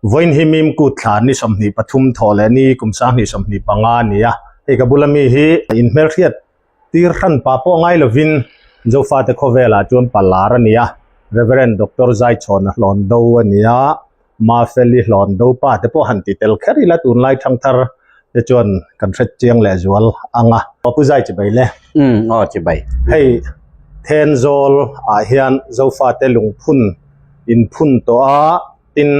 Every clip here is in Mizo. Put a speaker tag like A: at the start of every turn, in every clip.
A: Vawiin hi Mim kut thla ni 23 thawh leh ni kum 2025 a ni a, hei ka bula mi hi inhmelhriat tir hran pa pawh ngai lovin Zofate khawvelah chuan pa lar a ni a, Rev. Doctor Zaichhawna hlawn do a ni a, Mafeli hlawn do pa te pawh han ti tel kher ila tunlai thangthar te chuan kan hre chiang leh zual ang a. Pu Zai chibai le.
B: Umm aw chibai.
A: Hei Thenzawl ah hian Zofate lungphun inphun tawh a. Tin,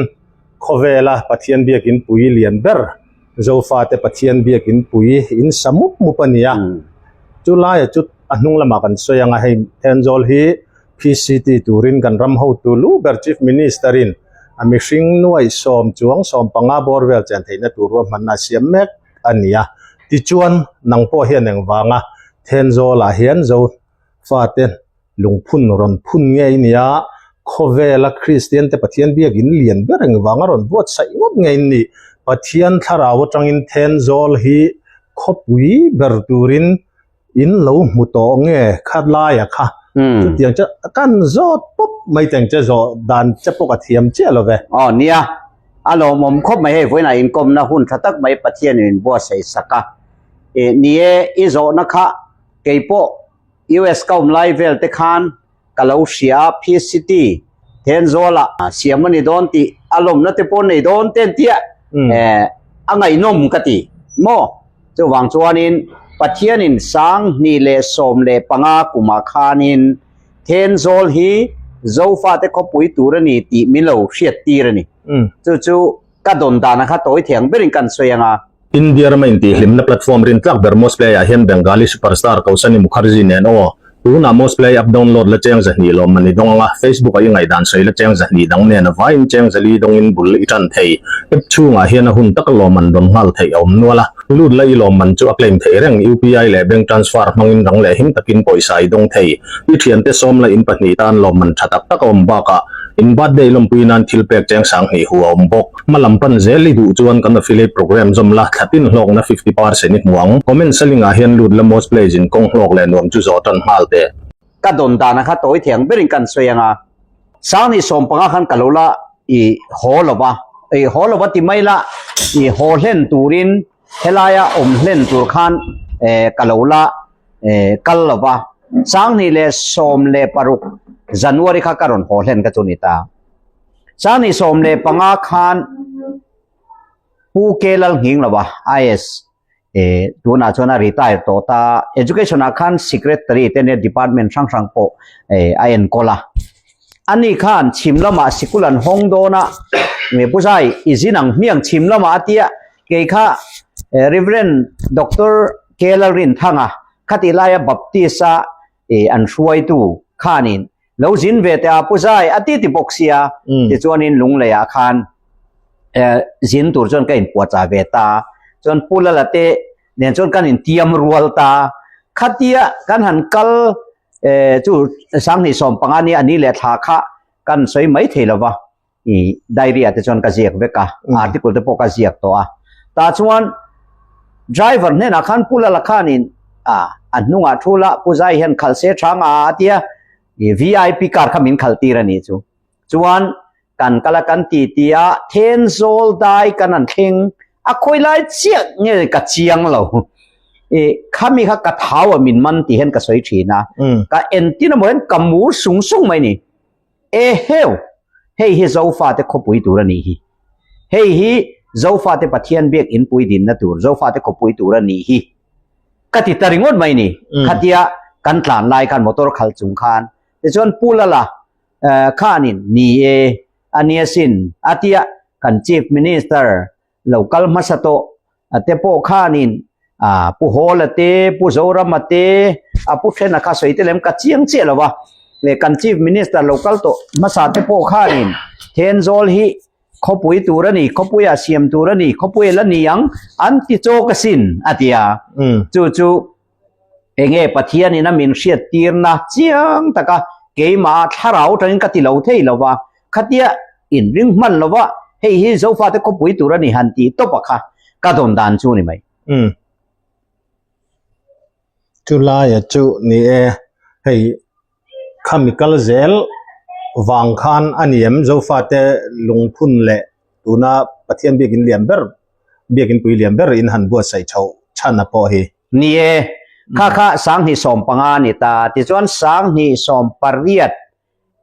A: khawvela Pathian biakin pui lian ber, Zofate Pathian biakin pui in sa mup mup a ni a. Chu laia chu a hnung lamah kan sawi ang a, hei Thenzawl hi PCT turin kan ram hotu lu ber Chief Minister in a mihring nuaih sawm chuang 15 bawr vel chen theihna tur ruahmanna a siam mek a ni a. Tichuan, nang pawh hian engvanga Thenzawlah hian Zofate Lungphun rawn phun ngei nia, khawvela Kristiante Pathian biakin lian ber engvanga rawn buatsaih ngawt ngei in nih? Pathian thlarau atangin Thenzawl hi khawpui ber turin in lo hmu tawh nge kha laia kha? Chutiang che kan zawt pawp mai teng che zawh dan che pawh ka thiam chiah lo ve.
B: Aw nia, a lawmawm khawp mai hei vawiinah inkawmna hun tha tak mai Pathianin min buatsaih sak a. Ni e, i zawhna kha keipawh US ka awm lai vel te khan ka lo hria a, Peace City Thenzawl ah siam a ni dawn tih a lawmna te pawh nei dawn te an tia a ngaihnawm ka ti maw? Chuvang chuanin Pathianin 2015 kumah khanin Thenzawl hi Zofate khawpui tur a ni tih min lo hriat tir a ni. Chu chu Ka dawn dana kha tawi thiang berin kan sawi ang a.
A: India rama intihhlimna platform rintlak ber Mosplay ah hian Bengali superstar Kausani Mukherjee nen aw tunah Mosplay app download la cheng zahnih lawmman i dawng ang a, Facebook ah i ngaihdan sawi la cheng zahnih dang nen a vaiin cheng zali dawngin bul i tan thei. App chhungah hian a hun taka lawmman dawn nghal theih a awm nual a, lut la i lawmman chu a claim theih reng, UPI leh bank transfer hmangin rang leh him takin pawisa i dawng thei. I thiante sawm la in pahnih tan lawmman tha tak tak a awm bakah In birthday lawmpui nan thil pek cheng 2000 hu a awm bawk. Hma lam pan zel i duh chuan kan affiliate program zawm la, thla tin hlawkna 50% i hmu ang. Comment selling ah hian lut la most plays in kawng hlawk leh nuam chu zawh tan nghal teh.
B: Ka dawn dana kha tawi thiang berin kan sawi ang a, 2015 khan ka lo la i haw lo va, i haw lo va ti mai la, i haw hlen turin helaia awm hlen tur khan ka lo la kal lo va, 2016 January kha ka rawn haw hlen ka chu ni ta. 2015 khan Pu K Lalnghing lo va, IS, tunah chuan a retire tawh ta, Education ah khan Secretary te nia department hrang hrang pawh a enkawl a. Ani khan chhim lamah sikul an hawng dawn a, Pu Zai i zin ang hmiang chhim lamah a tia, kei kha Reverend Doctor K Lalrinthanga khatih laia Baptist a an hruaitu khanin lo zin ve teh a Pu Zai a ti ti bawk sia, tichuanin Lungleiah khan zin tur chuan ka inpuahchah ve ta, chuan Pu Lala te nen chuan kan intiam rual ta, khatia kan han kal chu 2015 ni a ni leh thla kha kan sawi mai thei lo va. I diary ah te chuan ka ziak vek a, article te pawh ka ziak tawh a. Tah chuan driver hnenah khan Pu Lala khanin a a hnungah thu la Pu Zai hian khalh se tha nga a tia i VIP car kha min khalh tir a nih chu. Chuan kan kal a kan ti ti a, Thenzawl dai kan han thleng a khawi lai chiah nge ka chiang lo. I khami kha ka thau a min man tih hian ka sawi thin a, ka entin emaw hian ka mur sung sung mai ni. Eheu! Hei hi Zofate khawpui tur a nih hi. Hei hi Zofate Pathian biak inpui dinna tur, Zofate khawpui tur a nih hi. Ka ti ta ringawt mai ni. Khatia kan tlan lai khan motor khalh chung khan. Tichuan Pu Lala khanin ni e, a nia sin a tia kan Chief Minister lo kal hmasa tawh a te pawh khanin a Pu Hawla te, Pu Zorama te, a Pu Thena kha sawi te lem ka chiang chiah lo va, leh kan Chief Minister lo kal tawh hmasa te pawh khanin Thenzawl hi khawpui tur a ni, khawpuiah siam tur a ni, khawpui la ni ang an ti chawk asin a ti a. Chu chu Enge Pathianin a min hriattirna chiang taka keimah thlarau atangin ka ti lo thei lo va, khatia inring hman lo va, hei hi Zofate khawpui tur a ni han tih tawp a kha ka dawn dan chu ni mai.
A: Umm. Chu laia chu ni e, hei khami kal zel vang khan a ni em Zofate lungphun leh. Tuna Pathian biakin lian ber, biakin pui lian ber in han buatsaih chhoh chhan a pawh hi.
B: Ni e, kha kha 2015 a ni ta. Tichuan 2018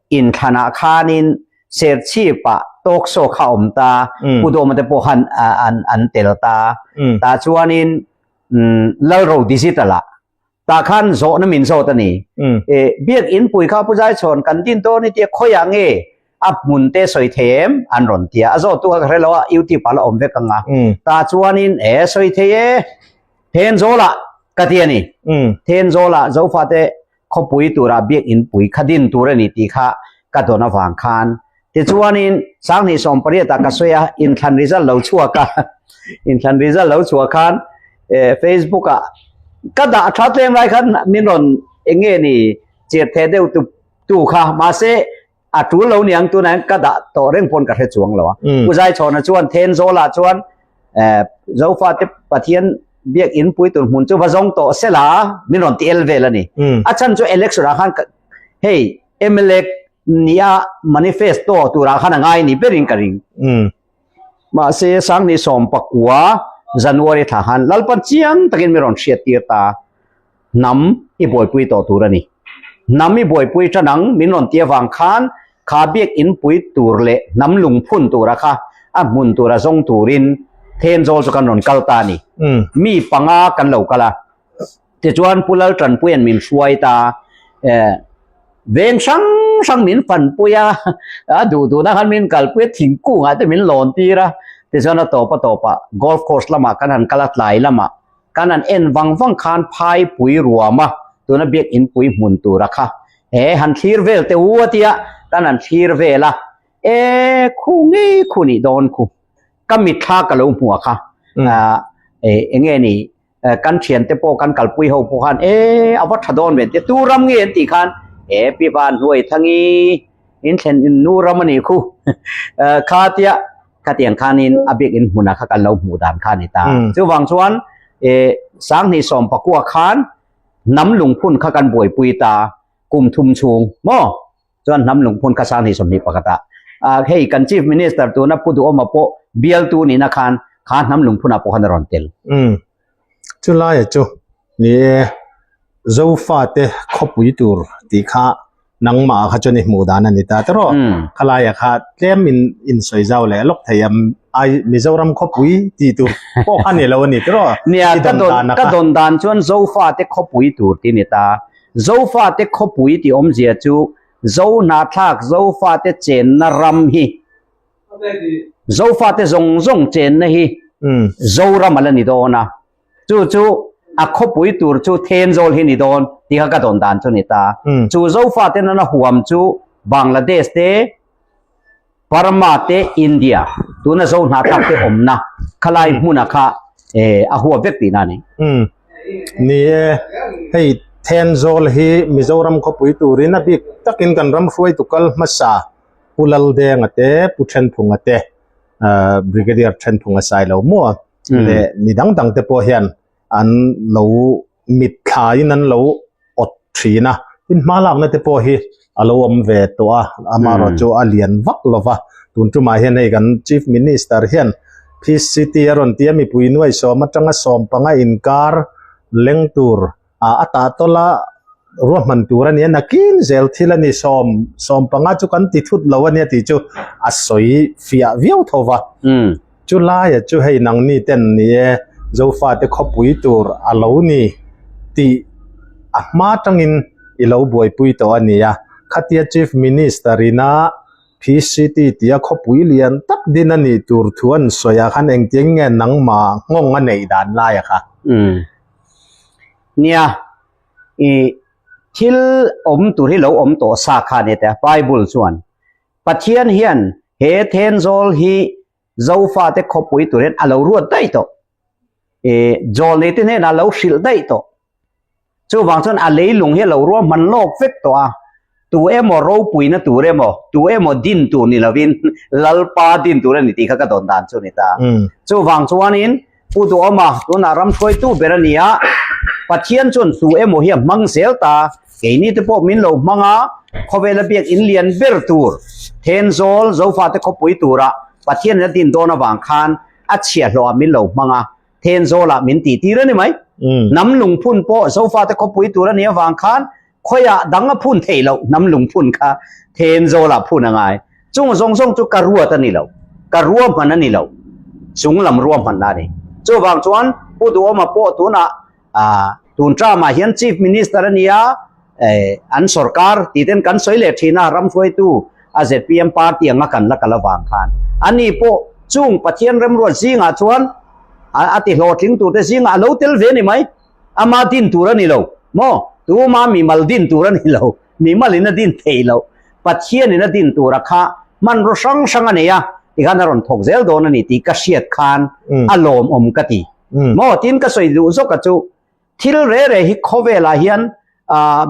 B: inthlanah khanin Serchhip-ah talk show kha a awm ta, Pu Dawma te pawh khan an tel ta. Tah chuanin Lalro Digital-ah tah khan zawhna min zawt a ni. Biak inpui kha Pu Zaichhawn kan din dawn i tia khawiah nge a hmun te sawi thei em an rawn ti a, a zawttu kha ka hre lo a, YouTube ah la awm vek ang a. Tah chuanin e sawi thei e, Thenzawlah ka ti a ni. Thenzawlah Zofate khawpui tura biak inpui kha din tur a ni tih kha ka dawn avang khan tichuanin 2018 ah ka sawi a, inthlan result lo chhuak a, inthlan result lo chhuah khan Facebook ah ka dah tha tlem lai khan min rawn eng nge ni chirh theh deuh tu tu kha mahse a tul lo niang tunah hian ka dah tawh reng pawn ka hre chuang lo a. Pu Zaichhawna chuan Thenzawlah chuan Zofate Pathian biak in pui tur hmun chu va zawng tawh sela min rawn ti el vel a ni. A chhan chu election ah khan hei mla nia manifesto turah khan a ngai ni berin ka ring. Mahse 2019 January thla khan Lalpan chiang takin min rawn hriat tir ta. Hnam i buaipui tawh tur a ni. Hnam i buaipui tan ang min rawn ti avang khan kha biak in pui tur leh hnam lungphun tura kha a hmun tura zawng turin Thenzawl chu kan rawn kal ta a ni. Mi panga kan lo kal a. Tichuan Pu Laltanpuia'n min hruai ta veng hrang hrang min fanpui a, a duh duhna khan min kalpui a, thingkungah te min lawn tir a. Tichuan a tawp a tawpah golf course lamah kan han kal a, tlai lamah Kan han en vang vang khan phaipui ruama tuna biak inpui hmun tura kha e han thlir vel teh u a tia kan han thlir vel a, e khu ngei khu nih dawn khu ka mitthla ka lo hmu a kha e enge ni kan thiante pawh kan kalpui ho pawh khan e a va tha dawn ve tia tu ram nge an tih khan e pi van hnuai thangi in thlen in nu ram a nih khu kha tia Khatiang khanin a biakinn hmunah kha kan lo hmuh dan kha a ni ta. Chuvang chuan 2019 khan hnam lungphun kha kan buaipui ta kum thum chhung maw? Chuan hnam lungphun kha 2021 ah hei kan Chief Minister tuna Pu Duhawma pawh bialtu nihna khan kha hnam lungphunah pawh khan a rawn tel.
A: Chulaia chu ni e, Zofate khawpui tur tih kha nangmah kha chuan i hmuh dan a ni ta tawh. Khalaia kha tlem in insawi zau leh lawk thei a, ai Mizoram khawpui tih tur pawh kha ni lo a ni tawh.
B: Nia, ka dawn ka dawn dan chuan Zofate khawpui tur tih a ni ta. Zofate khawpui tih awmzia chu Zohnahthlak Zofate chenna ram hi Zofate zawng zawng chenna hi Zoram a la ni dawn a, chu chu a khawpui tur chu Thenzawl hi ni dawn tih kha ka dawn dan chu ni ta. Chu Zofate nana huam chu Bangladesh te, Burma te, India tuna Zo hnahthlak te awmna khalai hmuna kha a huap vek tihna a ni.
A: Ni e, hei Thenzawl hi Mizoram khawpui turin a bik takin kan ram hruaitu kal hmasa Pu Laldenga te, Pu Thenphunga te, Brigadier Thenphunga Sailo maw leh mi dang dang te pawh hian an lo mitthlaiin an lo awt thin a, tin hma lakna te pawh hi a lo awm ve tawh a, amaherawh chu a lian vak lo va, tun tumah hian hei kan Chief Minister hian Peace City a rawn ti a, mipui nuai sawm atanga 15 inkar leng tur a tah tawlh a, ruahman tur a nia nakin zel thil a ni sawm 15 chu kan ti thut lo a nia tih chu a sawi fiah viau tho va. Chu laia chu hei nangni ten ni e Zofate khawpui tur a lo ni tih a hma tangin i lo buaipui tawh a nia. Khatia Chief Minister ina PCT tia khawpui lian tak din a nih tur thu an sawi ah khan engtin nge nangmah nghawng a neih dan laia kha?
B: Nia, i thil awm tur hi lo awm tawh sa kha a ni teh a, Bible chuan Pathian hian he Thenzawl hi Zofate khawpui tur hian a lo ruat daih tawh, i Zawlneite hnenah a lo hrilh daih tawh. Chuvang chuan a leilung hi a lo ruahman lawk vek tawh a, tu emaw ropuina tur emaw, tu emaw din tur ni lovin Lalpa din tur a ni tih kha ka dawn dan chu a ni ta. Chuvang chuanin Pu Duhawma tunah ram hruaitu ber a ni a, Pathian chuan tu emaw hi a hmang zel ta, keini te pawh min lo hmang a, khawvela biak in lian ber tur Thenzawl Zofate khawpui tura. Pathianin a din dawn avang khan a chhiahhlawhah min lo hmang a, Thenzawlah min tih tir a ni mai. Hnam lungphun pawh Zofate khawpui tur a nih avang khan khawiah dang a phun theih loh hnam lungphun kha Thenzawlah phun a ngai. Chung zawng zawng chu ka ruat a ni lo, ka ruahman a ni lo, chung lam ruahmanna a ni. Chuvang chuan Pu Duhawma pawh tunah tun term-ah hian Chief Minister a ni a, an sorkar tih ten kan sawi leh thin a, ram hruaitu a zpm party anga kan la kal avang khan ani pawh chung Pathian remruat zingah chuan a ti hlawhtling turte zingah a lo tel ve a ni mai. Ama din tur a ni lo maw? Tuma mimal din tur a ni lo, mimalin a din thei lo. Pathianin a din tura kha hmanraw hrang hrang a nei a, tikhan a rawn thawk zel dawn a ni tih ka hriat khan a lawmawm ka ti. Maw? Tin ka sawi duh zawka chu thil re re hi khawvelah hian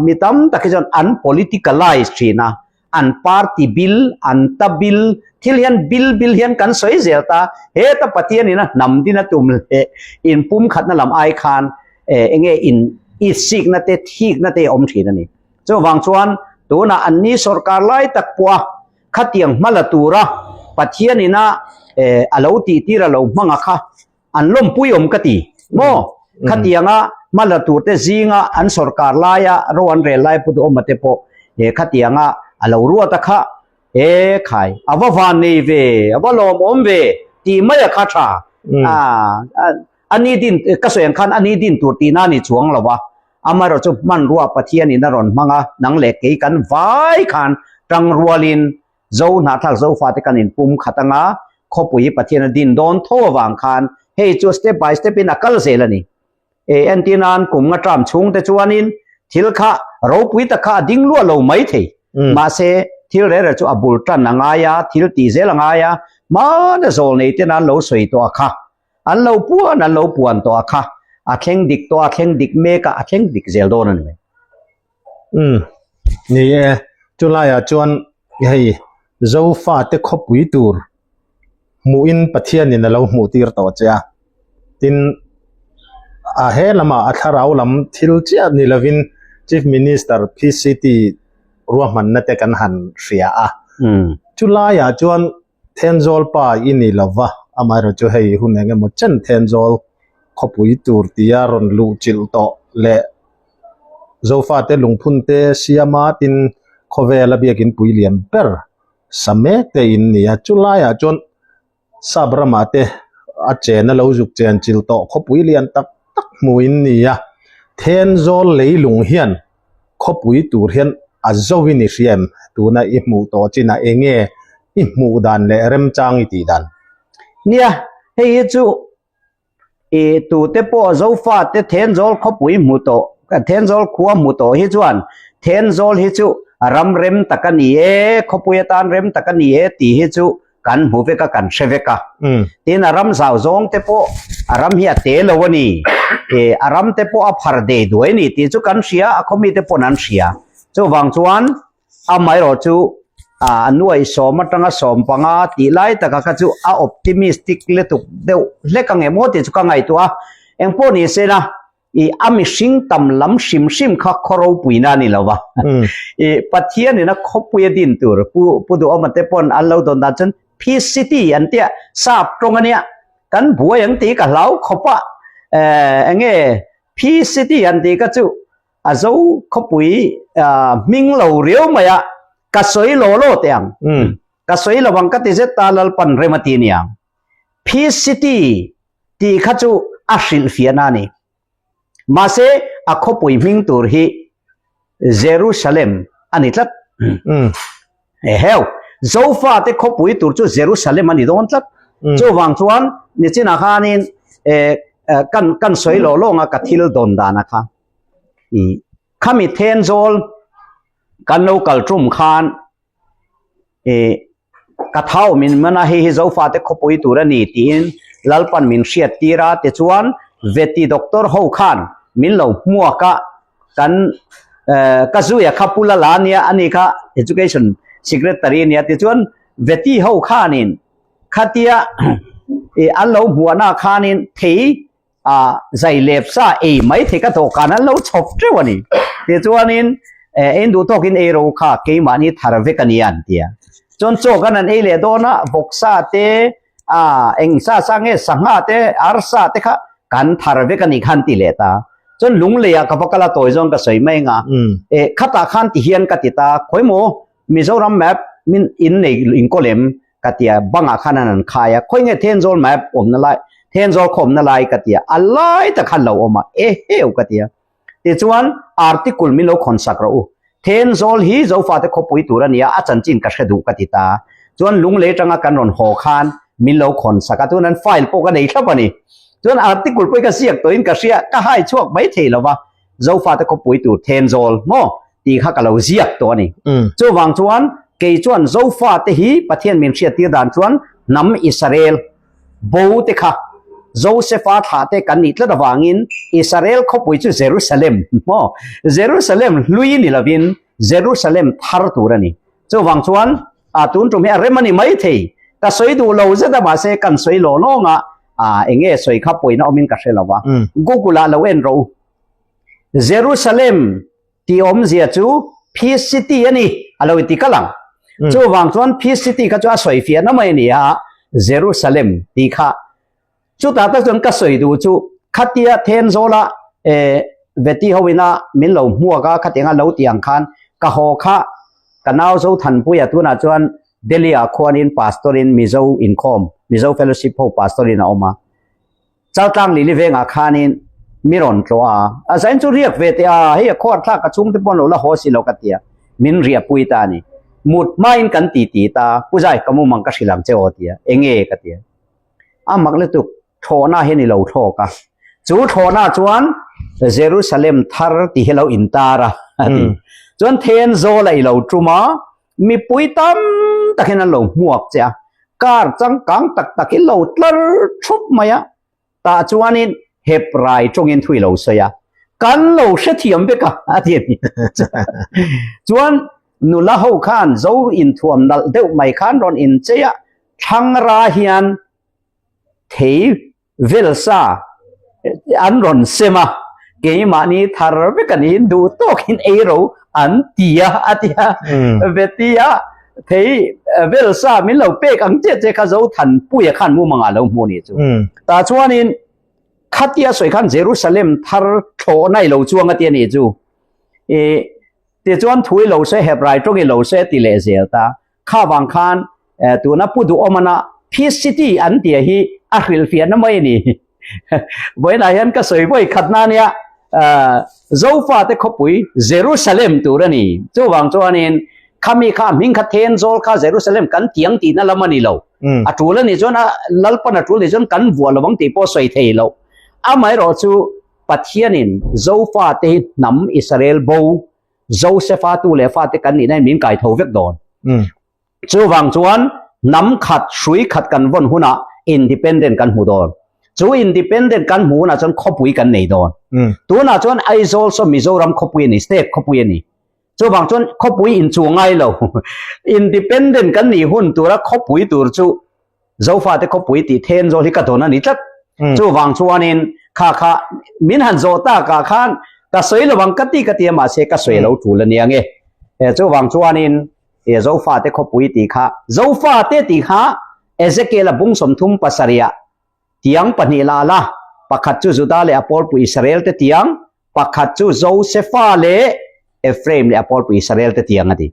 B: mi tam tak hi chuan an politicalize thin a, an party bil, an ta bil, thil hian bil bil hian kan sawi zel ta, heta Pathianin a hnam din a tum leh inpumkhatna lam ai khan enge in itsikna te thikna te a awm thin a ni. Chuvang chuan tunah anni sorkar lai tak pawha khatiang hma la tura Pathianin a a lo tihtir a lo hmang a kha an lawmpui awm ka ti maw? Khatianga hma la turte zinga an sorkar laia ro an rel lai Pu Duhawma te pawh he khatianga a lo ruat a kha he khai a va van nei ve a va lawmawm ve tih mai a kha tha a ni din ka sawi ang khan a ni din tur tihna a ni chuang lo va amaherawh chu hmanrua Pathianin a rawn hmang a nang leh kei kan vai khan tangrualin Zo hnahthlak Zofate kan inpum khat anga khawpui hi Pathian a din dawn tho avang khan hei chu step by step in a kal zel a ni. E entir nan kum nga term chhung te chuanin thil kha ropui tak kha a ding luah lo mai thei. Mahse thil reh reh chu a bul tan a ngai a, thil tih zel a ngai a, hmana zawl nei ten an lo sawi tawh a kha. An lo puan an lo puan tawh a kha. A thleng dik tawh a, a thleng dik mek a, a thleng dik zel dawn a ni mai.
A: Umm ni e, chulaiah chuan hei Zofate khawpui tur hmuhin Pathianin a lo hmuh tir tawh che a, tin a he lamah a thlarau lam thil chiah ni lovin Chief Minister PCT ruahmanna te kan han hria a, chulaiah chuan Thenzawl pa i ni lo va, amaherawh chu hei hun eng emaw chen Thenzawl khawpui tur tia rawn luh chilh tawh leh Zofate lungphun te siama tin khawvela biakin pui lian ber sa mek te in ni a, chulaiah chuan sap ramah te a chen a lo zuk chen chilh tawh khawpui lian tak tak hmu in ni a, Thenzawl leilung hian khawpui tur hian a zo in i hria em? Tuna i hmuh tawh chinah eng nge i hmuh dan leh remchang i tih dan?
B: Nia, hei hi chu i tute pawh Zofate Thenzawl khawpui hmu tawh, Thenzawl khua hmu tawh hi chuan Thenzawl hi chu ram rem tak a ni e, khawpui atan rem tak a ni e tih hi chu kan hmu vek a, kan hre vek a. Tin, a ram zau zawng te pawh a ram hi a te lo a ni. E, a ram te pawh a phar dei duai a ni tih chu kan hria, a khawmi te pawn an hria. Chuvang chuan amaherawh chu a nuaihsawm atanga sawmpanga tih lai taka kha chu a optimistic lutuk deuh hlek ang em aw tih chu ka ngaihtuah a. Engpawh ni sela, I a mihring tam lam hrim hrim kha khaw ropuina a ni lo va. I Pathianin a khawpui a din tur Pu Pu Duhawma te pawn an lo dawn dan chuan Peace City an tia sap tawng a nia. Kan buai ang tih ka hlau khawp a. Eh enge Peace City an tih kha chu a zo khawpui hming lo riau mai a ka sawi law law teh ang. Ka sawi lo ang ka ti zet ta Lalpan rem a ti aniang. Peace City tih kha chu a hrilhfiahna a ni. Mahse, a khawpui hming tur hi Jerusalem a ni tlat. Eheu, Zofate khawpui tur chu Jerusalem a ni dawn tlat. Chuvang chuan nichinah khanin kan kan sawi lawh lawnga ka thil dawn dana kha. Khami Thenzawl kan lo kal tum khan eh ka thau min man a hei hi Zofate khawpui tur a ni tiin Lalpan min hriat tir a tichuan Veti doctor ho khan min lo hmuak a kan eh ka zuia kha Pu Lala ania ani kha education secretary ania tichuan Veti ho khanin khatia eh an lo hmuahna khanin thei a zai lep sa ei mai thei ka dawhkan an lo chhawp teuh a ni. Tichuanin eh ein duh tawkin ei ro kha keimahni thar vek a nia an ti a. Chuan chaw kan han ei leh dawn a, vawksa te, ah eng sa sa nge sangha te, arsa te kha kan thar vek a nih kha an ti leh ta. Chuan lunglei ah ka va kal a tawi zawng ka sawi mai anga, eh khatah khan ti hian ka ti ta, khawimaw Mizoram map min in nei inkawl em ka ti a, bangah khan an han khai a, khawi nge Thenzawl map awmna lai, Thenzawl khaw awmna lai ka ti a, a lai tak khan lo awm a, eheu ka ti a. Tichuan article min lo khawn sak rawh u. Thenzawl hi Zofate khawpui tur a nia, a chanchin ka hre duh ka ti ta. Chuan lunglei atanga kan rawn haw khan min lo khawn sak a, chuan an file pawh ka nei thlap a ni. Chuan article pawh hi ka ziak tawhin ka hria, ka hai chhuak mai thei lo va, Zofate khawpui tur Thenzawl maw tih kha ka lo ziak tawh a ni. Chuvang chuan kei chuan Zofate hi Pathian min hriattir dan chuan hnam Israel bo te kha Josefa thlah te kan nih tlat avangin Israel khawpui chu Jerusalem maw Jerusalem hlui ni lovin Jerusalem thar tur a ni. Chuvang chuan a tun tum hi a rem a ni mai thei. Ka sawi duh lo zet a mahse kan sawi lawng lawng a, a eng nge sawi kha pawina awmin ka hre lo va. Google ah lo en rawh u. Jerusalem tih awmzia chu Peace City a ni a lo inti kal ang. Chuvang chuan Peace City kha chu a sawi fiahna mai a ni a, Jerusalem tih kha. Chutah tak chuan ka sawi duh chu khatia Thenzawla eh Veti ho ina min lo hmuak a, khatianga lo tih ang khan ka haw kha ka nau Zothanpuia tunah chuan Delhi ah khuanin Pastor in Mizo inkhawm, Mizo Fellowship ho Pastor in a awm a. Chaltlang Lili vengah khanin mi rawn tlawh a, a zain chu riak ve teh a, hei a khuar thlak ka chhungte pawh an lo la haw si lo ka ti a, min riahpui ta a ni. Mut hmain kan ti ti ta, Pu Zai ka mumang ka hrilh ang che aw ti a, enge ka ti a. A mak lutuk, thlawhna hian i lo thlawk a, chu thlawhna chuan Jerusalem thar tih hi a lo intar a, a ti. Chuan Thenzawl a i lo tum a, mipui tam tak hian an lo hmuak che a, car changkang tak tak hi lo tlar thup mai a, tah chuanin Hebrai tawngin thu i lo sawi a, kan lo hrethiam vek a, a ti a ni. Chuan nula ho khan zo inthuam nalh deuh mai khan rawn inchei a, thlangra hian thei Velsa an rawn sem a, keimahni thar vek a niin duh tawkin ei ro an ti a, a ti a. Vetia thei Velsa min lo pek ang chiah che kha Zothanpuia khan mumangah lo hmu a nih chu. Tah chuanin khatia sawi khan Jerusalem thar thlawhna i lo chuang a ti a nih chu. Tichuan thu i lo se, Hebrai tawng i lo se ti leh zel ta. Kha vang khan tuna Pu Duhawmana Peace City an tia hi a hrilhfiahna mai a ni. Vawiinah hian ka sawi vawi khatna a nia, Zofate khawpui Jerusalem tur a ni. Chuvang chuanin khami kha hming kha Thenzawl kha Jerusalem kan tiang tihna lam a ni lo. A tul a nih chuan a Lalpan a tul nih chuan kan vuah lovang tih pawh sawi thei lo. Amaherawh chu Pathianin Zofate hi hnam Israel bo Josefa tu leh fate kan nihna in min kai tho vek dawn. Chuvang chuan hnam khat, hrui khat kan vawn hunah independent kan hmu dawn. Chu independent kan hmu hunah chuan khawpui kan nei dawn. Tunah chuan Aizawl saw Mizoram khawpui a ni, state khawpui a ni. Chuvang chuan khawpui inchuh ngai lo. Independent kan nih hun tura khawpui tur chu Zofate khawpui tih Thenzawl hi ka dawn a ni tlat. Chuvang chuanin kha kha min han zawh takah khan ka sawi lo ang ka ti ka ti a mahse ka sawi lo tul a nia nge. Chuvang chuanin Zofate khawpui tih kha Zofate tih kha Ezekiel-a bung 37 ah tiang pahnih la la, pakhat chu Juda leh a pawlpui Israel te tiang, Pakhat chu Josefa leh Ephraim leh a pawlpui Israel te tiang a ti.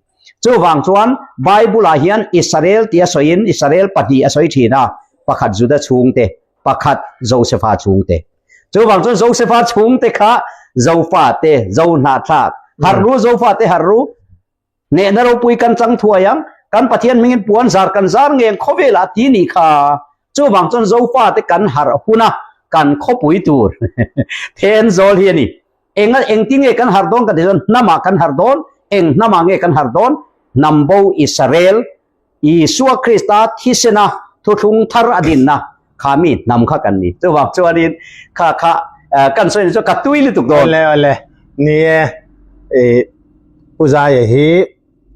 B: Chuvang chuan Bible-ah hian Israel tih a sawiin Israel pahnih a sawi thin a, pakhat Juda chhungte, pakhat Josefa chhungte. Chuvang chuan Josefa chhungte kha Zofate, Zohnahthlak, harh ru Zofate harh ru, Hnehna ropui kan chang thuai ang, kan Pathian hmingin puan zar kan zar ngeng khawvelah ti nih kha. Chuvang chuan Zofate kan harh huna kan khawpui tur Thenzawl hi a ni. Enga engtin nge kan harh dawn kan tih chuan hnamah kan harh dawn, eng hnamah nge kan harh dawn? Hnam bo Israel, Isua Krista thisena thuthlung thar a dinna kha mi hnam kha kan ni. Chuvang chuanin kha kha kan sawi ni chu ka tui lutuk dawn.
A: Awle awle, ni e, i Pu Zaia hi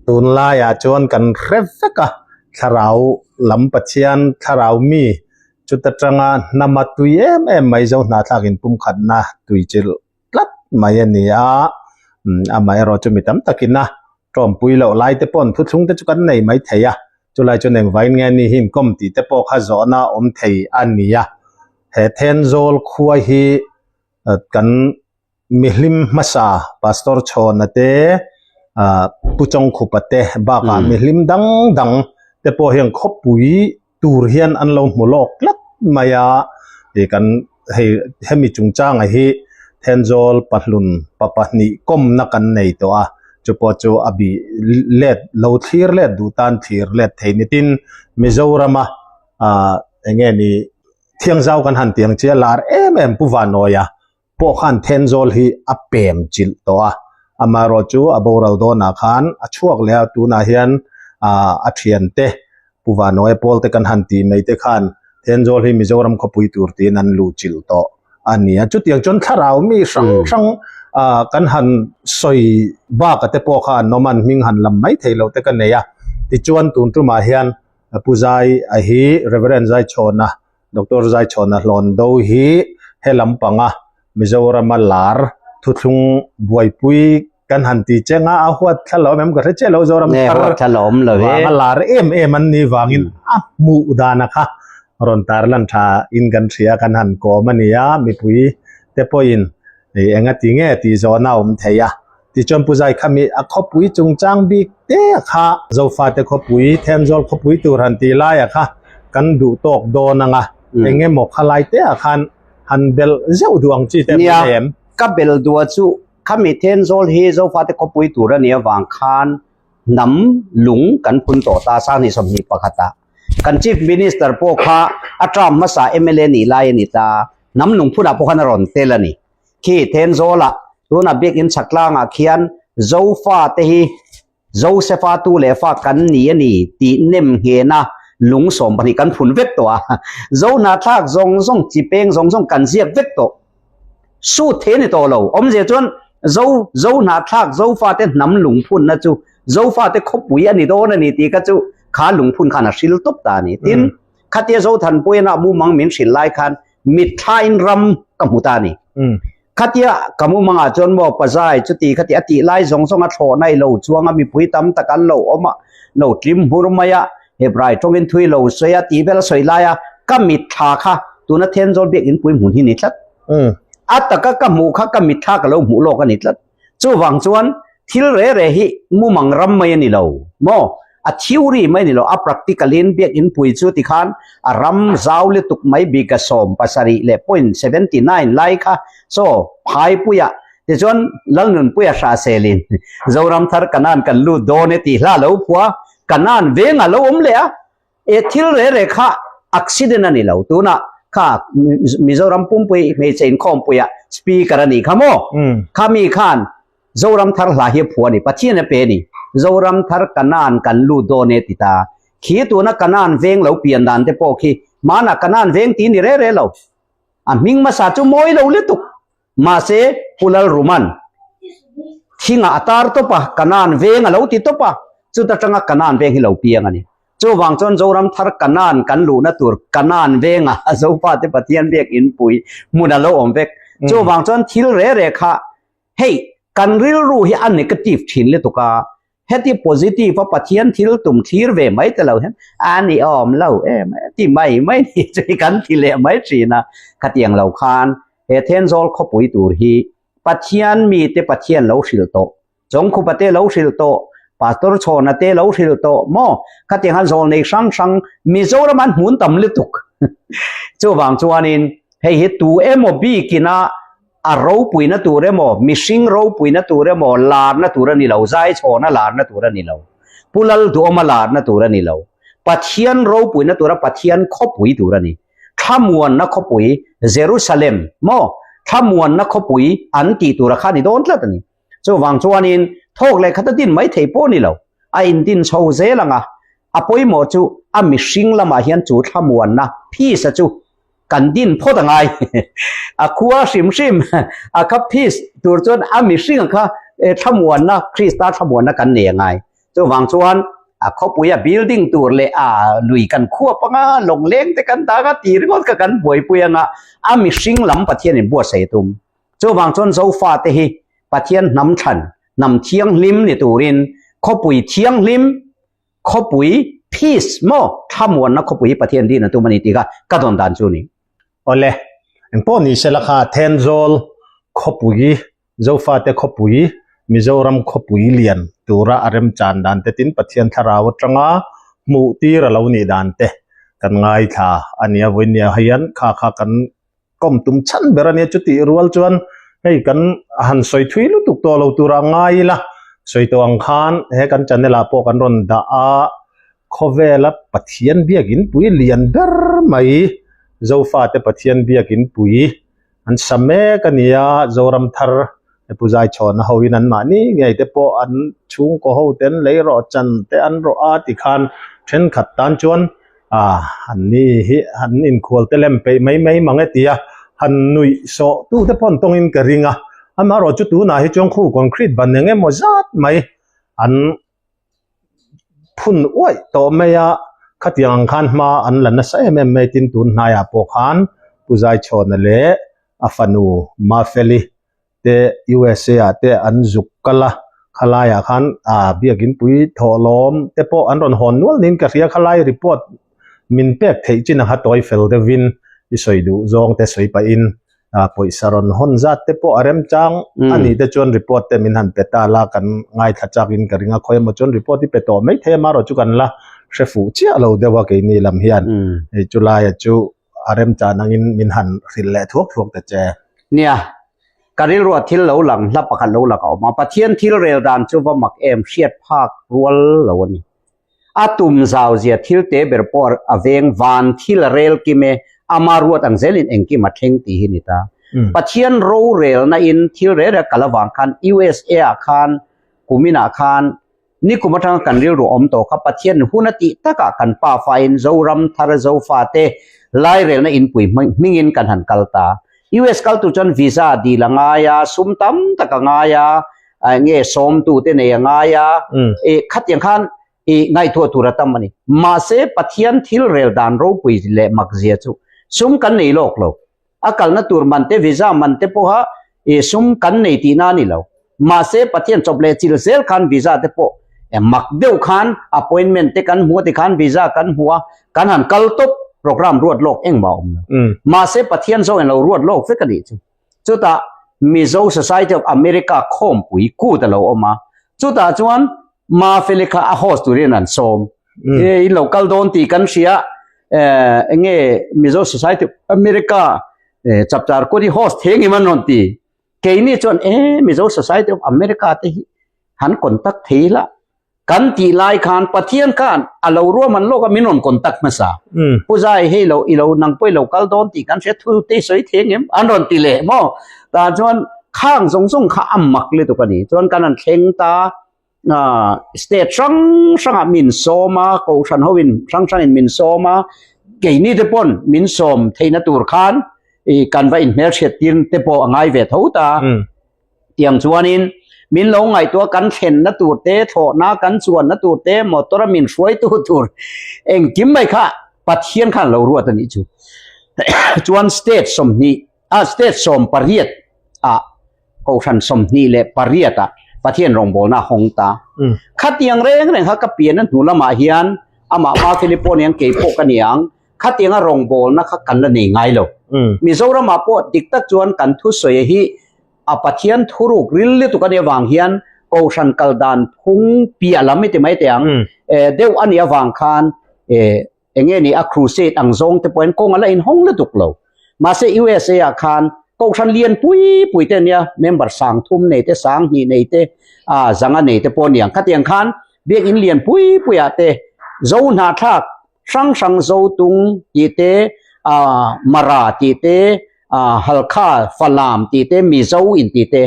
A: tunlaiah chuan kan hre vek a, thlarau lam Pathian thlarau mi chuta tanga hnama tui em em mai zo hnahthlak inpumkhatna tui chilh tlat mai a ni a, amaherawh chu mi tam takin a tawmpui loh lai te paw'n thuthlung te chu kan nei mai thei a. Chulai chuan engvain nge ni hi inkawm tih te pawh kha zawhna awm thei a ni a. He Thenzawl khua hi kan mihlim hmasa Pastor Chhawna te ah Pu Chawngkhupa te bakah mihlim dang dang te pawh hian khawpui tur hian an lo hmu lawk tlat mai a tih kan hei hemi chungchanga hi Thenzawl pahlun pa pahnih kawmna kan nei tawh a chupawh chu a bih let lo thlir let duh tan thlir let thei nitin Mizorama ah eng nge ni Thiangzau kan han tiang che a lar em em Pu Vanawia pawh khan Thenzawl hi a pem chilh tawh a, amaherawh chu a boral dawnah khan a chhuak leh a, tunah hian ah a thiante Pu Vanawia pawl te kan han tih mai te khan Thenzawl hi Mizoram khawpui tur tiin an luh chilh tawh a ni a. Chutiang chuan thlarau mi hrang hrang ah kan han sawi baka te pawh kha an awm a, an hming han lam mai thei loh te ka nei a, tichuan tun tumah hian Pu Zai a hi Reverend Zaichhawna, Doctor Zaichhawna hlawn do hi he lampanga Mizorama lar thuthlung buaipui kan han ti cheng a, a huat thla lo em ka hre chiah lo Zoram thar vanga lar em em an nih vangin a hmuh dana kha rawn tarlan tha in kan hria kan han kawm a ni a, mipui te pawhin enga ti nge tih zawhna a awm thei a. Tichuan Pu Zai Khami a khawpui chungchang bik te kha Zofate khawpui, Thenzawl khawpui tur han tih laiah kha kan duh tawk dawn ang a, eng emaw kha lai te ah khan han belh zeuh duh ang chi te
B: Nia, ka belh duh a chu khami Thenzawl hi Zofate khawpui tur a nih avang khan hnam lung kan phun tawh ta 2021 ah. Kan Chief Minister pawh kha a term hmasa mla nih lai a ni ta, hnam lung phunah pawh khan a rawn tel a ni. Khi Thenzawlah tunah biakinn chhak tlangah khian Zofa te hi Josefa tu leh fa kan ni a ni tih nem nghena lung 12 kan phun vek tawh a. Zo hnahthlak zawng zawng chi peng zawng zawng kan ziak vek tawh. Sut thei a ni tawh lo. Awmzia chuan Zo Zo hnahthlak Zofa te hnam lungphunna chu Zofa te khawpui a ni dawn a ni tih kha chu kha lungphun khan a hril tawp ta a ni. Tin, khatia Zothanpuiana mumang min hrilh lai khan Mitthlain ram ka hmu ta a ni. Khatia ka mumangah chuan maw pazai chuti khati a tih lai zawng zawng a thlawhna i lo chuang a, mipui tam tak an lo awm a, lo tlim hmur mai a, Hebrai tawngin thui lo sawi a tih vel a sawi lai a, ka mitthla kha tuna Thenzawl biakinn pui hmun hi ni tlat. A taka ka hmuh kha ka mitthla ka lo hmuh lawk a ni tlat. Chuvang chuan thil re re hi mumang ram mai a ni lo maw? A theory mai a ni lo, a practical in biakinn pui chu tikhan a ram zau lutuk mai bika 17.79 lai kha chaw phaipuiah tichuan Lalnunpuia Hrahselin Zoram thar Kanan kan lut dawn e tih hla a lo phua, Kanan veng a lo awm leh a, E thil re re kha accident a ni lo tunah kha Mizoram pumpui hmeichhe inkhawmpuiah speaker a nih kha maw? Kha mi khan Zoram thar hla hi a phuah a ni, Pathian a pe a ni. Zoram thar Kanaan kan lut dawn e ti ta. Khi tuna Kanaan veng lo pian dan te pawh khi hmanah Kanaan veng ti ni re re lo. A hming hmasa chu mawi lo lutuk. Mahse Pu Lalruman thingah a tar tawp a, Kanaan veng a lo ti tawp a, chuta tanga Kanaan veng hi lo piang a ni. Chuvang chuan Zoram thar Kanaan kan luhna tur Kanaan venga Zofate Pathian biak inpui hmun a lo awm vek. Chuvang chuan thil re re kha hei kan rilru hi a negative thin lutuk a, heti positive a Pathian thil tum thlir ve mai ta lo hian a ni awm lo em ti mai mai ni chu hi kan ti leh mai thin a. Khatiang lo khan he Thenzawl khawpui tur hi Pathian mite Pathian lo hrilh tawh Chawngkhupa te lo hrilh tawh, Pastor Chhawna te lo hrilh tawh maw? Khatiang han zawl nei hrang hrang Mizoram an hmun tam lutuk. Chuvang chuanin hei hi tu emaw bikina a ropuina tur emaw, mihring ropuina tur emaw larna tur a ni lo, Zai Chhawna larna tur a ni lo, Pu Lalduhawma larna tur a ni lo, Pathian ropuina tura Pathian khawpui tur a ni. Thlamuanna khawpui Jerusalem maw? Thlamuanna khawpui an tih tura kha ni dawn tlat a ni. Chuvang chuanin thawk leh khat a din mai thei pawh ni lo, a indin chho zel ang a, a pawimawh chu a mihring lamah hian chu thlamuanna peace a chu kan din phawt a ngai. A khua hrim hrim a kha peace tur chuan a mihring a kha thlamuanna, Krista thlamuanna kan nei a ngai. Chuvang chuan a khawpui a building tur leh a lui kan khuap anga lawngleng te kan dah anga ti ringawt kha kan buaipui anga a mihring lam Pathianin buatsaih a tum. Chuvang chuan Zofate hi Pathian hnam thlan, hnam thianghlim ni turin khawpui thianghlim, khawpui Peace maw thlamuanna khawpui hi Pathian din a tum a ni tih kha ka dawn dan chu a ni.
A: Awle, engpawh ni sela kha Thenzawl khawpui, Zofate khawpui, Mizoram khawpui lian tura a remchan dan te tin Pathian thlarau atanga hmuh tir a lo nih dan te kan ngaithla a nia. Vawinia hian kha kha kan kawm tum chhan ber a nia. Chutih rual chuan hei kan han sawi thui lutuk tawh lo tura ngai ila sawi tawh ang khan he kan channel ah pawh kan rawn dah a. Khawvela Pathian biakin pui lian ber mai Zofate Pathian biakin pui an sa mek a ni a, Zoram thar Pu Zaichhawna hoin an mahni ngei te pawh an chhungkaw ho te an lei rawh chan te an rawh a tikhan thenkhat tan chuan ah an ni hi an inkhual te lem peih mai mai mang e tia han nuih sawh tu te pawh an tawngin ka ring a, amaherawhchu tunah hi chuan khu concrete ban eng emaw zat mai an phun uaih tawh mai a, khatiang ang khan hma an la nasa em em mai tin tun hnaiah pawh khan Pu Zaichhawna leh a fanu Mafeli te USA ah te an zuk kal a, khalaiah khan ah biakin pui thawhlawm te pawh an rawn hawn nual niin ka hria, khalai report min pek theih chin ang kha tawi fel deuhin i sawi duh zawng te sawi pahin ah pawisa rawn hawn zat te pawh a remchang a nih te chuan report te min han pe ta la kan ngaithla chak in ka ring a khawi emaw chuan report hi pe tawh mai thei a marawh chu kan la hre fuh chiah lo deuh a keini lam hian hei chu laia chu a remchan angin min han hrilh leh thuak thuak ta che.
B: Nia, ka rilruah thil lo lang hla pakhat lo lang a awm a, Pathian thil rel dan chu va mak em hriat phak rual lo a ni. A tum zau zia thil te ber pawh a veng van thil a rel kim e, ama ruat ang zelin engkim a thleng tih hi ni ta. Pathian rorelna in thil rel rel kal avang khan USA ah khan kumin ah khan nikum atanga kan rilru awm tawh kha Pathian hun a tih takah kan pafa in Zoram thar Zofa te lairelna inpui hmingin kan han kal ta. US kal tur chuan visa dil a ngai a, sum tam tak a ngai a, nge sawmtu te nei a ngai a, e khatiang khan i ngaihtuah tur a tam a ni. Mahse Pathian thil rel dan ropui leh mak zia chu sum kan nei lawk lo. A kalna tur man te visa man te pawha i sum kan nei tihna a ni lo. Mahse Pathian chawp leh chil zel khan visa te pawh mak deuh khan appointment te kan hmu a tikhan visa kan hmu a, kan han kal tawp program ruat lawk engmah a awm lo. Mahse Pathian zawngin lo ruat lawk vek a nih chu. Chutah Mizo Society of America khawmpui kut a lo awm a, chutah chuan Mafeli kha a host turin an sawm. E in lo kal dawn tih kan hria, enge Mizo Society of America chapchar kut hi host thei angem an rawn ti. Keini chuan e Mizo Society of America te hi han contact thei la, Kan tih lai khan Pathian khan a lo ruahman lawk a min rawn contact hmasa. Pu Zai hei lo i lo nang pawh i lo kal dawn tih kan hria thu te i sawi thei angem an rawn ti leh maw. Tah chuan khang zawng zawng kha a mak lutuk a ni. Chuan kan han thleng ta state hrang hrangah min sawm a, kohhran hoin hrang hrangin min sawm a, keini te pawn min sawm theihna tur khan i kan va inhmelhriat tir te pawh a ngai ve tho ta. Tiang chuanin min lo ngaihtuah kan thlenna tur te, thlawhna kan chuanna tur te, motor a min hruaitu tur engkim mai kha Pathian khan lo ruat a nih chu. Chuan state 20 a state 18 ah kohhran 28 ah Pathian rawngbawlna a hawng ta. Khatiang reng reng kha ka pian a hnu lamah hian amah Mafeli pawh aniang kei pawh ka niang khatianga rawngbawlna kha kan la nei ngai lo. Mizoramah pawh dik tak chuan kan thusawi hi a Pathian thuruk ril lutuk a nih avang hian Kohhran kal dan phung piah lam i ti mai teh ang deuh a nih avang khan eng nge ni a crusade ang zawng te pawhin kawng a la inhawng lutuk lo. Mahse USA ah khan Kohhran lian pui pui te ania member 3000 nei te 2000 nei te 500 nei te pawh a ni ang. Khatiang khan biakinn lian pui pui ah te Zo hnahthlak hrang hrang Zotung tih te Mara tih te Halkha, Falam tih te, Mizo in tih te,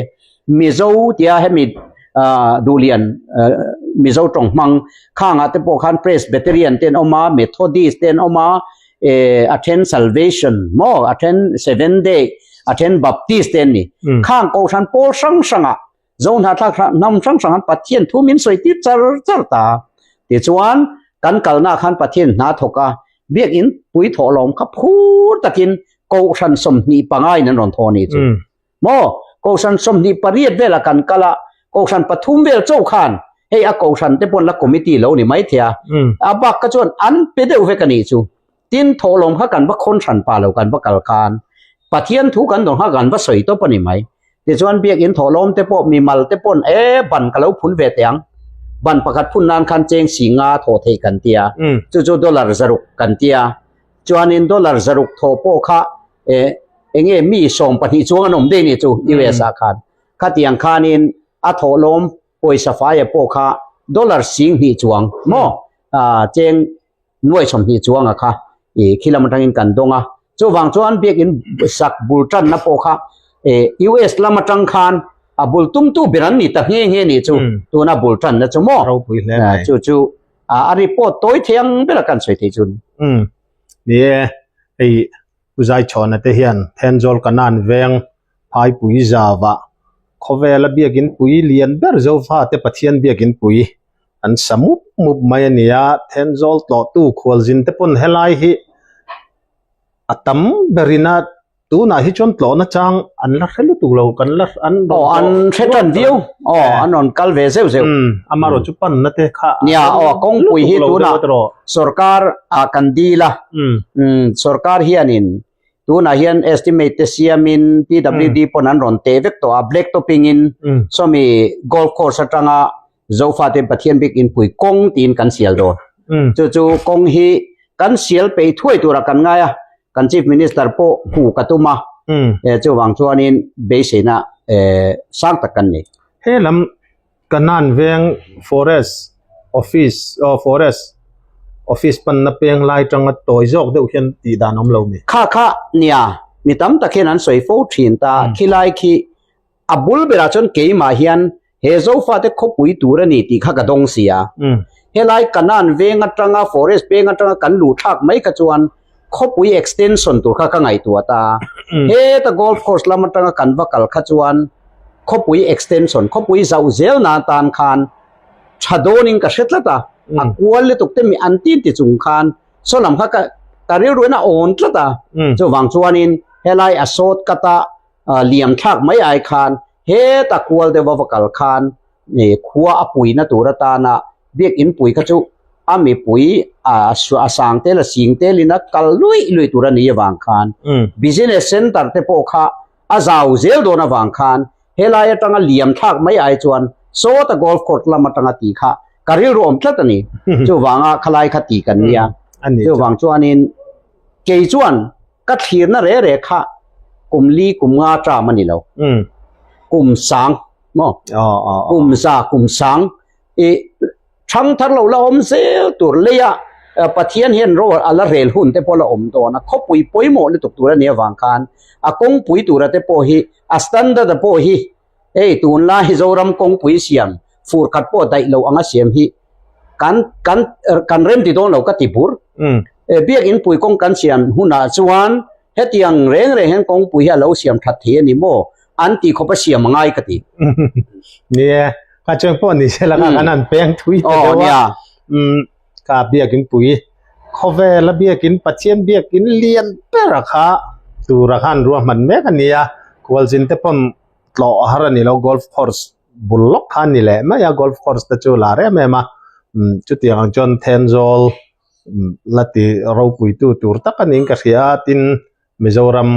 B: Mizo tia hemi Duhlian Mizo tawng hmang khangah te pawh khan Presbyterian te an awm a, Methodist te an awm a, a then Salvation maw, a then Seventh Day, a then Baptist te an ni. Khang Kohhran pawl hrang hrangah Zo hnahthlak hnam hrang hrang han Pathian thu min sawi tir char char ta. Tichuan, kan kalnaah khan Pathian hna thawk a, biakinn pui thawhlawm kha phur takin Kohhran 25 in an rawn thaw a ni chu. Maw? Kohhran 28 velah kan kal a, Kohhran pathum vel chauh khan. Hei a kohhran te pawn la committee lo ni mai thei a. A bak kha chuan an pe deuh vek a nih chu. Tin, thawhlawm kha kan va khawn hran pah lo kan va kal khan Pathian thu kan dawn kha kan va sawi tawp a ni mai. Tichuan biakin thawhlawm te pawh mimal te pawn e ban ka lo phun ve teh ang. Ban pakhat phun nan khan cheng si nga thawh theih kan tia. Chu chu dollar zaruk kan tia. Chuanin dollar zaruk thawh pawh kha e enge mi 12 chuang an awm daih nih chu US ah khan. Khatiang khanin a thawhlawm pawisa faia pawh kha dollar 20 chuang maw cheng nuai 20 chuanga kha i khi lam atangin kan dawng a. Chuvang chuan biakin sak bul tanna pawh kha US lam atang khan a bul tumtu ber an ni ta nghe nghe nih chu tuna bul tanna chu maw.
A: Ropui hle mai.
B: Chu chu a report tawi thei ang bera kan sawi thei chu ni.
A: Umm ni e, hei Pu Zaichhawna te hian Thenzawl Kanan veng Phaipui zava khawvela biakin pui lian ber Zofa te Pathian biakin pui an sa mup mup mai a ni a, Thenzawl tlawhtu khualzin te pawn helai hi a tam berin a Tunah hi chuan tlawhna chang an la hre lutuk lo, kan la an rawn
B: Aw, an hre tan viau. Aw, an rawn kal ve zeuh zeuh.
A: Umm, amaherawh chu panna te kha
B: Nia, aw, kawngpui hi tunah sorkar ah kan dil a. Umm, sorkar hianin tunah hian estimate te siamin PWD pawn an rawn teh vek tawh a, black topping in sawmi golf course atanga Zofate Pathian bik inpui kawng tiin kan sial dawn. Chu chu kawng hi kan sial peih thuai tura kan ngai a, kan Chief Minister pawh hmu ka tum a, chuvang chuanin beiseina sang tak kan nei.
A: He lam Kanan veng Forest Office aw Forest Office panna peng lai tanga tawi zawk deuh hian tih dan awm lo mi?
B: Kha kha nia, mi tam tak hian an sawi fo thin ta, khilai khi A bul berah chuan keimah hian he Zofate khawpui tur a ni tih kha ka dawng si a. Helai Kanan veng atanga forest peng atanga kan luh thlak mai kha chuan khawpui extension tur kha ka ngaihtuah ta. Heta golf course lam atanga kan va kal kha chuan khawpui extension, khawpui zauh zel nan tan khan tha dawnin ka hre tlat a. A kual lutuk te mi an tin ti chung khan saw lam kha ka rilruin a awn tlat a. Chuvang chuanin helai a short cut a liam thlak mai ai khan heta kual deuh a va kal khan khua a puina tur atana biakin pui kha chu a mipui a sang tel a sing telin a kal luih luih tur a nih avang khan business center te pawh kha a zau zel dawn avang khan helai atanga liam thlak mai ai chuan sawta golf court lam atanga tih kha ka rilru awm tlat a ni. Chuvanga khalai kha tih kan nia. Chuvang chuanin kei chuan Ka thlirna re re kha kum li kum nga term a ni lo. Kum sang maw? Kum za kum sang i thang thar lo la awm zel tur leia Pathian hian ro a la rel hun te pawh la awm dawn a, khawpui pawimawh lutuk tur a nih avang khan a kawngpui tura te pawh hi a standard a pawh hi Hei tunlai hi Zoram kawngpui siam fur khat pawh daih lo anga siam hi kan kan kan rem ti dawn lo ka ti bur. Biakin pui kawng kan siam hunah chuan hetiang reng reng hian kawngpui hi a lo siam that thei a ni maw an ti khawp a siam a ngai ka ti.
A: Ni e, ka chuan pawh ni se la kha kan han peng thui ta deuh a. Ka biakin pui khawvela biakin Pathian biakin lian ber a kha tura khan ruahman mek a ni a, khualzin te pawn tlawh a har a ni lo golf course bul lawk kha a ni leh mai a golf course te chu lar em em a umm chutiang ang chuan Thenzawl la ti ropui tu tur tak a niin ka hria a tin Mizoram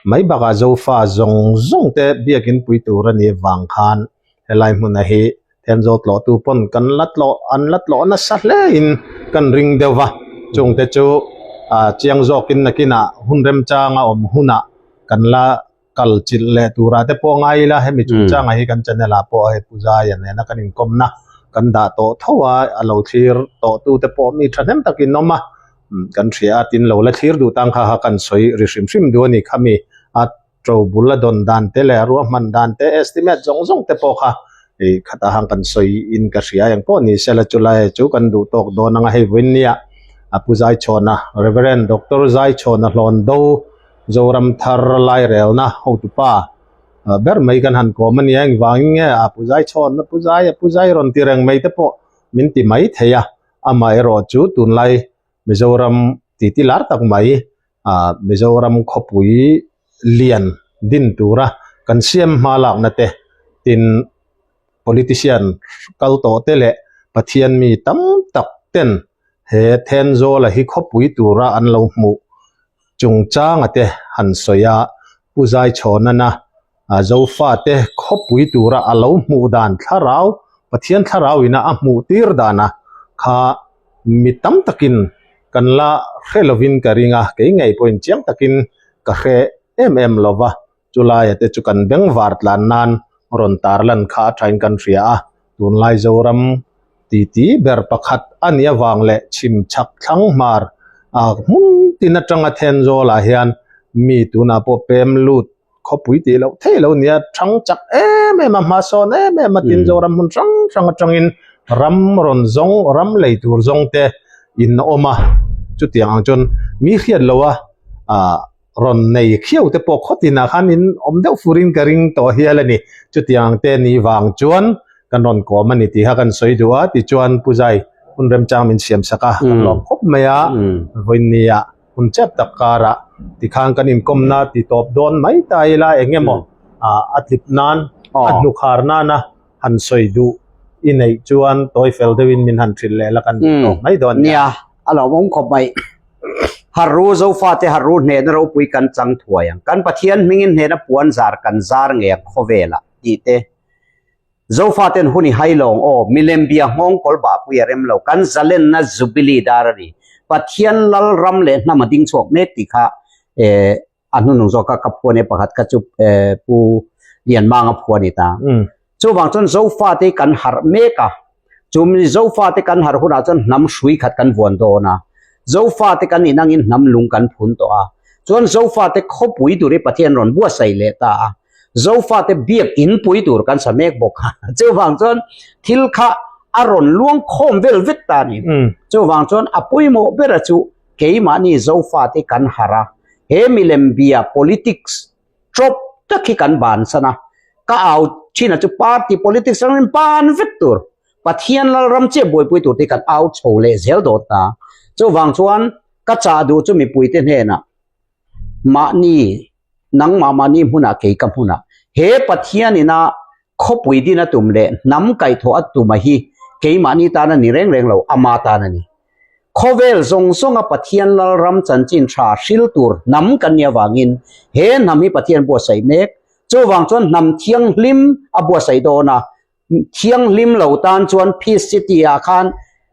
A: mai bakah Zofa zawng zawng te biakin pui tur a nih vang khan helai hmuna hi Thenzawl tlawh tu pawn kan la tlawh an la tlawh nasa hle in kan ring deuh va chung te chu ah chiang zawkin nakinah hun remchanga awm hunah kan la kal chilh leh turah te pawh ngai ila hemi chungchangah hi kan channel ah pawh hei Pu Zaia nena kan inkawmna kan dah tawh tho a, a lo thlir tawh tu te pawh mi thahnem takin awm a, kan hria a tin lo la thlir duh tang kha kha kan sawi ri hrim hrim duh a ni khami a to bul a dawn dan te leh a ruahman dan te estimate zawng zawng te pawh kha ih khatah hang kan sawi in ka hria eng pawh ni sela chulai chu kan duh tawk dawn anga hei vawiin nia a Pu Zaichhawna Reverend Doctor Zaichhawna Hlawn Do Zoram thar lairelna hotupa ber mai kan han kawm a nia, engvangin nge a pu zai chhawn a pu zai a pu zai rawn ti reng mai te pawh min ti mai thei a, amaherawh chu tunlai Mizoram titi lar tak mai ah Mizoram khawpui lian din tura kan siam hma lakna te tin. Politician kal tawh te leh Pathian mi tam tak ten he Thenzawl-a hi khawpui tura an lo hmuh chungchanga te han sawi a, Pu Zaichhawnana Zofate khawpui tura a lo hmuh dan thlarau, Pathian thlarau ina a hmuh tir dana kha mi tam takin kan la hre lovin ka ring a, kei ngei pawhin chiang takin ka hre em em lova. Chulaia te chu kan bengvar tlan nan rawn tarlan kha a thain kan hria a, tunlai Zoram titi ber pakhat a nih avang leh chhim chhak thlang hmar a hmun tin atanga Thenzawl-ah hian mi tunah pawh pem lut khawpui tih loh theih lo nia thang chak em em a, hmasawn em em a tin Zoram hmun hrang hrang atangin ram rawn zawng ram lei tur zawng te in awm a, chutiang ang chuan mi hriat loh a ah. rawn nei khiau te pawh khaw tinah khan in awm deuh furin ka ring tawh hial a ni. Chutiang te ni vang chuan kan rawn kawm a ni tih kha kan sawi duh a, tichuan Pu Zai hun remchang min siam sak a, kan lawm khawp mai a, vawiinnia hun chep tak karah tikhan kan inkawmna ti tawp dawn mai ta ila eng emaw a tlip nan a hnukhar nana han sawi duh i neih chuan tawi fel deuhin min han hrilh leh la kan duh tawk mai dawn
B: nia. Nia, a lawmawm khawp mai. Harru Zofate harru hnehna ropui kan chang thuai ang. Kan Pathian hmingin hnehna puan zar kan zar ngei ang khawvelah tih te. Zofaten hun i hai lawng aw, milem bia nghawng kawl bahpui a rem lo, kan zalenna Jubilee dar a ni. Pathian lal ram leh hnam a ding chhuak mek tih kha eh a hnunung zawk a ka phuan e pakhat kha chu eh Pu Lianmanga phuan a ni ta. Chuvang chuan Zofate hi kan harh mek a, chumi Zofate kan harh hunah chuan hnam hrui khat kan vuan dawn a, Zofate kan inangin hnam lung kan phun tawh a, chuan Zofate khawpui tur hi Pathian rawn buatsaih leh ta a, Zofate biak in pui tur kan sa mek bawk a, chuvang chuan thil kha a rawn luang khawm vel vek ta a ni. Chuvang chuan a pawimawh bera chu keimahni Zofate kan harh a, he milem bia politics trawp tak hi kan bansan a, ka au thin a chu party politics atangin ban vek tur, Pathian Lalram chiah buaipui tur te hi kan au chho leh zel dawt ta. Chuvang chuan ka chah duh chu mipuite hnenah mahni nangmah mahni hmunah kei ka hmunah he Pathian ina khawpui din a tum leh hnam kaihthawh a tum a hi keimahni tan a ni reng reng lo, ama tan a ni. Khawvel zawng zawnga Pathian Lalram chanchin tha hril tur hnam kan nih avangin he hnam hi Pathian buatsaih mek. Chuvang chuan hnam thianghlim a buatsaih dawn a, thianghlim lo tan chuan Peace City ah khan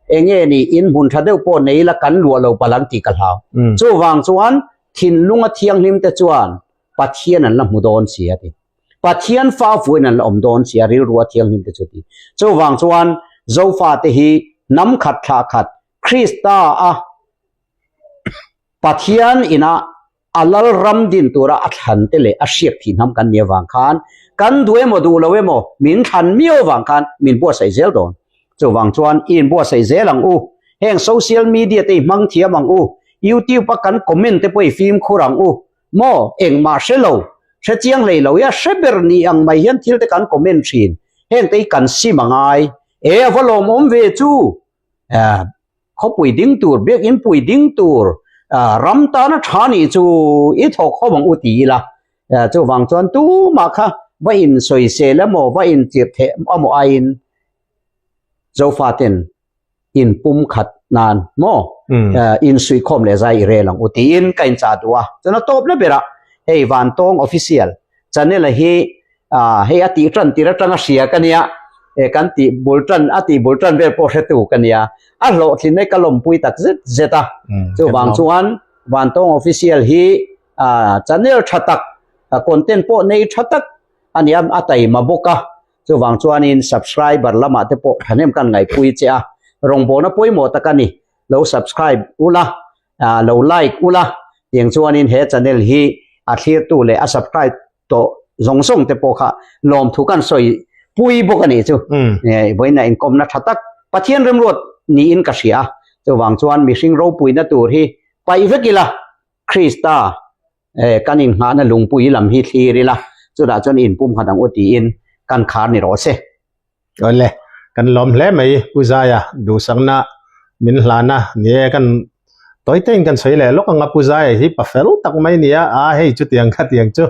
B: enge ni in hmun tha deuh pawh nei ila kan luah lo palh ang tih ka hlau. Chuvang chuan thinlunga thianghlim te chuan Pathian an la hmu dawn si a ti. Pathian fa vuain an la awm dawn si a, rilru a thianghlim te chu ti. Chuvang chuan Zofa te hi hnam khat thlah khat Krista a Pathian ina a lal ram din tura a thlan te leh a hriak thih hnam kan nih avang khan kan duh emaw duh lo emaw min thlan miau avang khan min buatsaih zel dawn. Chuvang chuan i inbuatsaih zel ang u. Heng social media te i hmang thiam ang u. YouTube a kan comment te pawh i fimkhur ang u. Maw, engmah hre lo, hre chiang hlei lo i a hre ber ni ang mai hian thil te kan comment thin, heng te hi kan sim a ngai. E, a va lawmawm ve chu! Eh, khawpui ding tur, biakinn pui ding tur, ram tana tha nih chu i thawk khawp ang u ti ila. Eh, chuvang chuan tumah kha va insawisel emaw, va inchirh theh emaw aiin Zofaten in pum khat nan maw in suihkhawm leh zai i rel ang u tiin ka inchah duh a. Chuan a tawpna berah hei Vantawng Official channel a hi hei a tih tan tir atanga hria ka nia e kan tih bul tan a tih bul tan vel pawh hretu ka nia a hlawhtlin mai ka lawmpui tak zet zet a. Chuvang chuan Vantawng Official hi channel tha tak content pawh nei tha tak a nia a taima bawk a. Chuvang chuanin subscriber lamah te pawh thahnem kan ngaihpui che a, rawngbawlna pawimawh tak a ni. Lo subscribe ula, lo like ula, tiang chuanin he channel hi a thlirtu leh a subscribe tawh zawng zawng te pawh kha lawmthu kan sawi pui bawk a nih chu. Vawiin inkawmna tha tak Pathian remruat niin ka hria a, chuvang chuan mihring ropuina tur hi paih vek ila, Krista Kan innghahna lungpui lam hi thlir ila, chutah chuan inpum khat ang u tiin kan khar ni rawh se.
A: Awle, kan lawm hle mai Pu Zaia duhsakna min hlan a, ni e kan tawi tein kan sawi leh lawk ang a, Pu Zaia hi pa fel tak mai ni a, a hei chutiang khatiang chu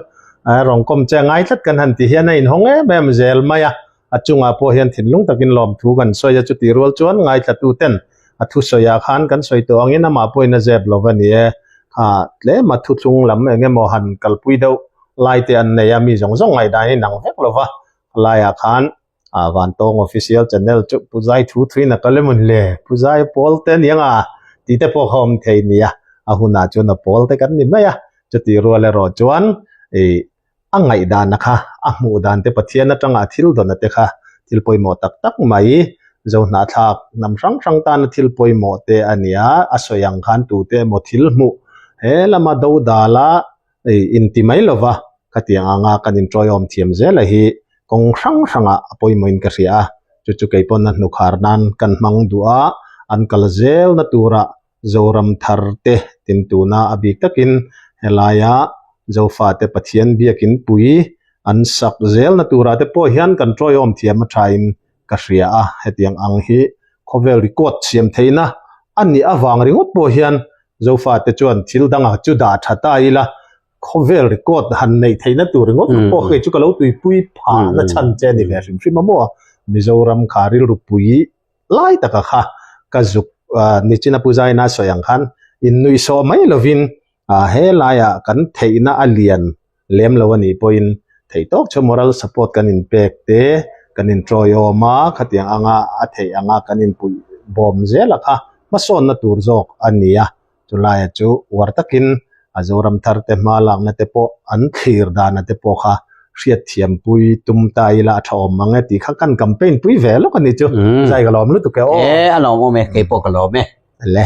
A: rawng kawm che ngai tlat kan han ti hian a inhawng em em zel mai a. A chungah pawh hian thinlung takin lawmthu kan sawi a, chutih rual chuan ngaithlatu ten a thusawi ah khan kan sawi tawh angin amah pawhin a zep lo va ni e. Kha tlema thuthlung lam eng emaw han kalpui deuh lai te an nei a, mi zawng zawng ngaihdan hi nang vek lo va, khalaiah khan ah Vantawng Official Channel chu Pu Zai thu thuin a kal emaw ni le, Pu Zai pawl te aniang a tih te pawh kha awm thei nia, a hunah chuan a pawl te kan ni mai a, chutih rual erawh chuan ih a ngaihdan kha a hmuh dan te Pathian atanga a thil dawn te kha thil pawimawh tak tak mai Zohnahthlak hnam hrang hrang tana thil pawimawh te a nia, a sawi ang khan tute emaw thil hmuh he lama dodala ih inti mai lova khatiang anga kan inṭawiawm thiam zel a hi kawng hrang hrangah a pawimawhin ka hria a, chu chu kei pawn a hnukhar nan kan hmang duh a, an kal zelna tura Zoram thar te tin tuna a bik takin helaia Zofate Pathian biakin pui an sak zelna tura te pawh hian kan ṭawiawm thiam a ṭhain ka hria a, hetiang ang hi khawvel record siam theihna a nih avang ringawt pawh hian Zofate chuan thil dangah chu dah tha ta ila, khawvel record han neih theihna tur ringawt pawh kei chu ka lo tuipui phah na chhan che a ni ve hrim hrim a maw? Mizoram kha rilru pui lai taka kha ka zuk nichin a Pu Zaina sawi ang khan innuihsawh mai lovin he laiah kan theihna a lian lem lo a nih pawhin theih tawk chu moral support kan inpek te kan inṭawiawm a, khatiang anga a theih anga kan inpuih bawm zel a kha hmasawnna tur zawk a ni a, chulaiah chu uar takin a Zoram thar te hma lakna te pawh an thlir dana te pawh kha hriatthiampui tum ta ila a tha awm mang e tih kha kan campaign pui ve lawk a ni chu, zai ka lawm lutuk e aw.
B: E a lawm awm e, kei pawh ka lawm e.
A: Le.